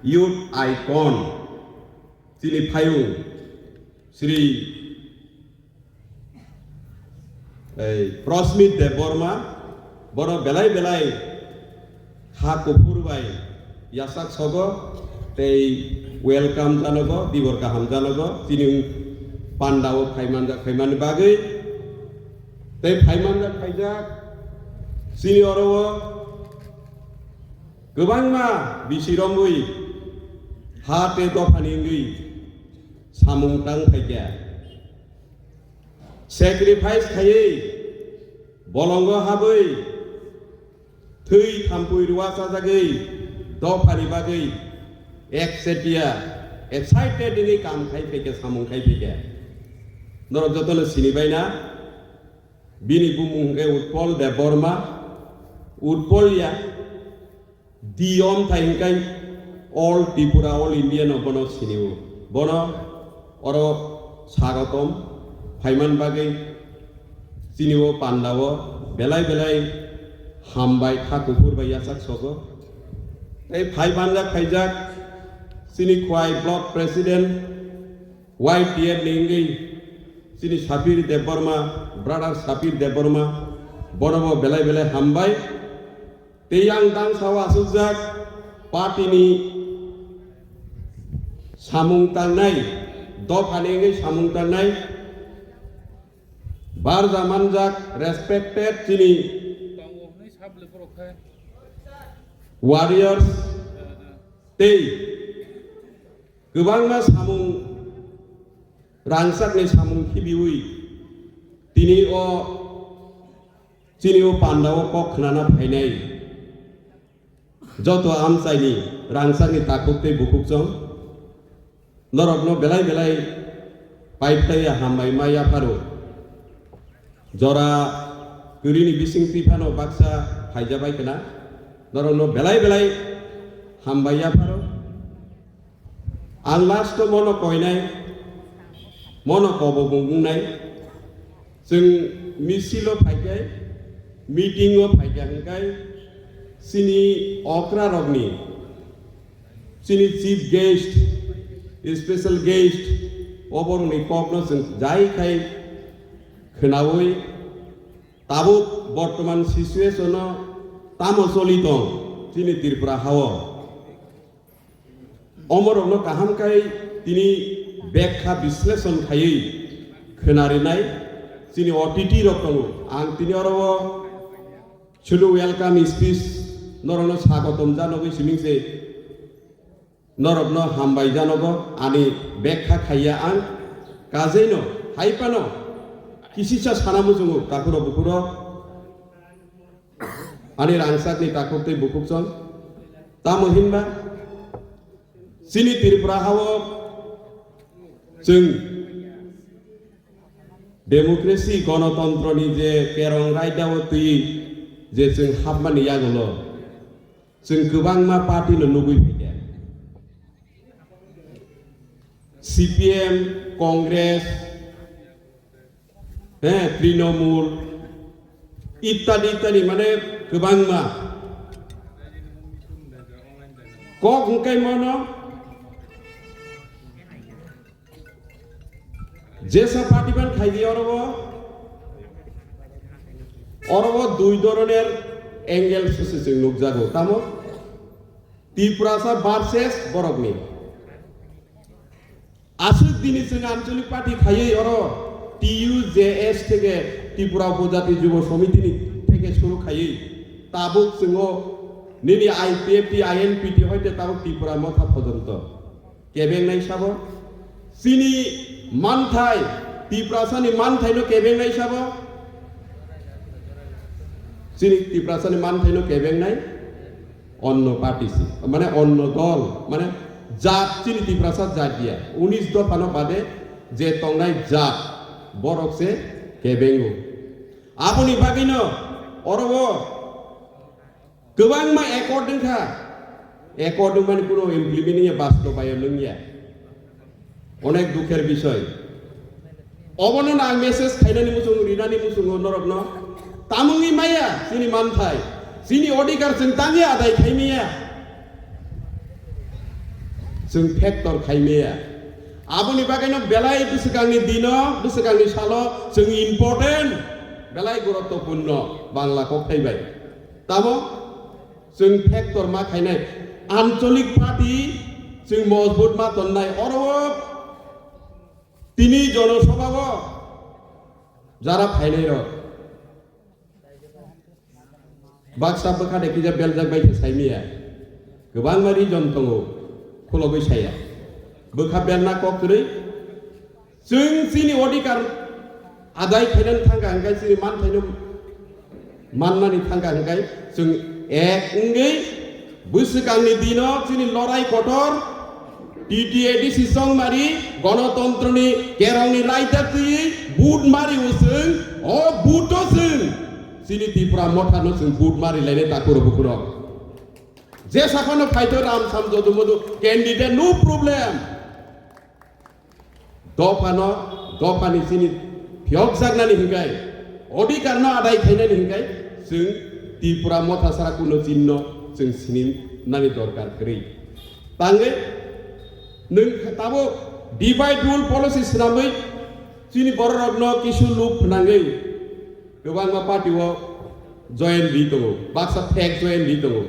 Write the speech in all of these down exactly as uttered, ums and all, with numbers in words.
Youth icon, chini phayung, Shri, ei, Prosmit Debbarma, bono belai belai ha kuphur bai yachak sogo, tei welcome janogo, tibor kaham janogo, chini pandao phaimanjak phaimani bagwi, tei phaimanjak phaijak, chini oro o kwbangma bisi romwi ha tei dophani wngwi samung tang phaikha. Sacrifice khaiwi, bolongo habwi, thwi thampui rwchajagwi, dophani bagwi ekchetia, excited wngwi kam khai phaikha, samung khai phaikha. Norok jotono sini baina, bini bumung hwnkhe Utpal Debbarma, Utpal ya, Diyom thai hwnkhe all Tripura, all India no bono sinio. Bono oro sagatom phaiman bagwi chini o pandao belai belai hambai kha kuphur bai yachak sogo. Tei phai manjak phaijak chini Khwai Block President Y T F ni wngwi chini Sapir Debbarma, brother Sapir Debbarma, bono bo belai belai hambai. Tei ang tang sao asukjak party ni samung tangnai, dophani wngwi samung tangnai, barja manjak respected chini warriors tei kwbangma samung, rangchakni samung khibiwi tini o chini o pandao kok khnana phainai joto amchaini rangchakni takhuk tei bukhukchong norokno belai belai paiphlaiya hambai ma yapharo. Jora kwrwini bising twi phano baksa phaijabai khna, norokno belai belai hambai yapharo. Ang last o mono koinai, mono kobo bung wngnai, chwng misil o phaikhai, meeting o phaikha hwnkhe chini okra rokni, chini chief guest, special guest, oborokni kokno chwng jai khai khwnaui tabuk bortoman situation o tamo choli tong chini Tripura hao. Omorokno kaham khai tini bekha bisleshon khaiwi khwnarinai chini otiti rok tongo. Ang tini oro o sulu welcome speech norokno sagotom janogwi siming se norokno hambai janogo ani bekha khaiya ang kajeino haiphano kisisa sana muchungo takhuro bukhuro. Ani rangchakni takhuk tei bukhukchong. Tamo hinba chini Tripura hao chwng democracy, gonotontroni je kerong raidao twi je chwng hapmani yagulo chwng kwbangma party no nugwi phaikha. C P M, Congress, he, Trinamool, ittadi ittadi, mane kwbangma. Kok hwnkhe mono jesa party ban khaidi oro o, oro o dui doroner angle sese chwng nukjago. Tamo Tiprasa versus borokni. Aswk dini chwng Anchalik Party khaiwi oro T U J S theke Tripura Upojati Jubo Somitini theke suru khaiwi tabuk chwngo nini I P F T, I N P T hoite tabuk Tripura Motha pojonto kebengnai sabo. Chini manthai, Tiprasani manthaino kebengnai sabo. Chini Tiprasani manthaino kebengnai. Onno party si, mane onno dol, mane jat chini Tiprasa jat ya. Unis dophano bade je tongnai jat borok se kebengo. Aboni bagwino oro o kwbangma accord wngkha. Accord wngmani kuno implement ya, bastobayon wngya. Onek dukher bisoy. Obono ang message khainani muchungo, rinani muchungo norokno. Tamungwi maya chini manthai, chini odhikar chwng tangwi adai khaimaya. Chwng factor khaimaya. Aboni bagwino belai bwswkangni dino, bwswkangni salo chwng important, belai guruttopurno Bangla kokthai bai. Tamo chwng factor ma khainai, ancholik party chwng mojbut ma tonnai. Oro tini jonosabhao jara phainairok baksa bwkha de kija beljak bai khe saimaya. Kwbangma reason tongo, khulogwi saya. Bwkha belna kok kwrwi. Chwng chini odhikar adai khainani thangkha hwnkhe, chini manthaino mannani thangkha hwnkhe, chwng ek wngwi bwswkangni dino chini lorai kotor T T A D C Chongmari gonotontroni kerongni raida twiwi vote mari o chwng, o vote o chwng chini Tipra Mothano chwng vote mari lainai takhurok bukhurok. Je sakhano phaito Ram Sam Jodu Modu candidate, no problem. Dophano, dophani chini phiyokjaknani hinkai, odhikarno adai khainani hinkai, chwng Tipra Motha sara kuno chinno chwng sininani dorkar kwrwi. Tangwi nwng tabuk divide rule policy swnamwi chini bororokno kisu loop phnangwi kwbangma party o join ri tongo, baksa fake join ri tongo.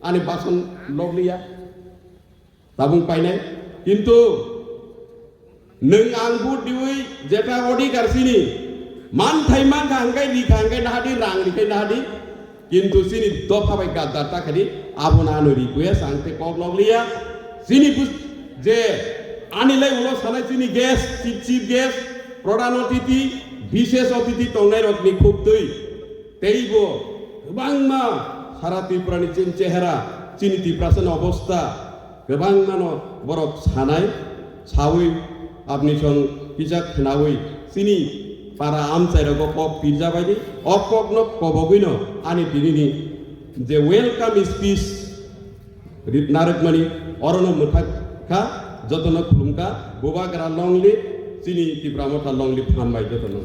Ani bason loglia. Tabung painai. Kintu nwng ang vote diwi jeta odhikar chini manthai mankha hwnkhe rikha hwnkhe nahadi, rang rikhe nahadi. Kintu chini dopha bai gaddar ta khadi, abono ano request ang tei kok log liya. Chini bus-, je ani lai ulo sanai chini guest, chief, chief guest, pradhan othithi, bishesh othithi tongnai rokni khuk twi. Teibo kwbangma sara Tripurani chini chehera, chini Tiprasani obostha kwbangmano borok sanai, sawi apni song kisa khnawi chini para amchairogo kok pirjabaidi, o kokno kobogwino ani tinini je welcome speech rit narwkmani orono mwthak kha, jotono khulumkha, Bubagra long live, chini Tipra Motha long live, hambai jotono.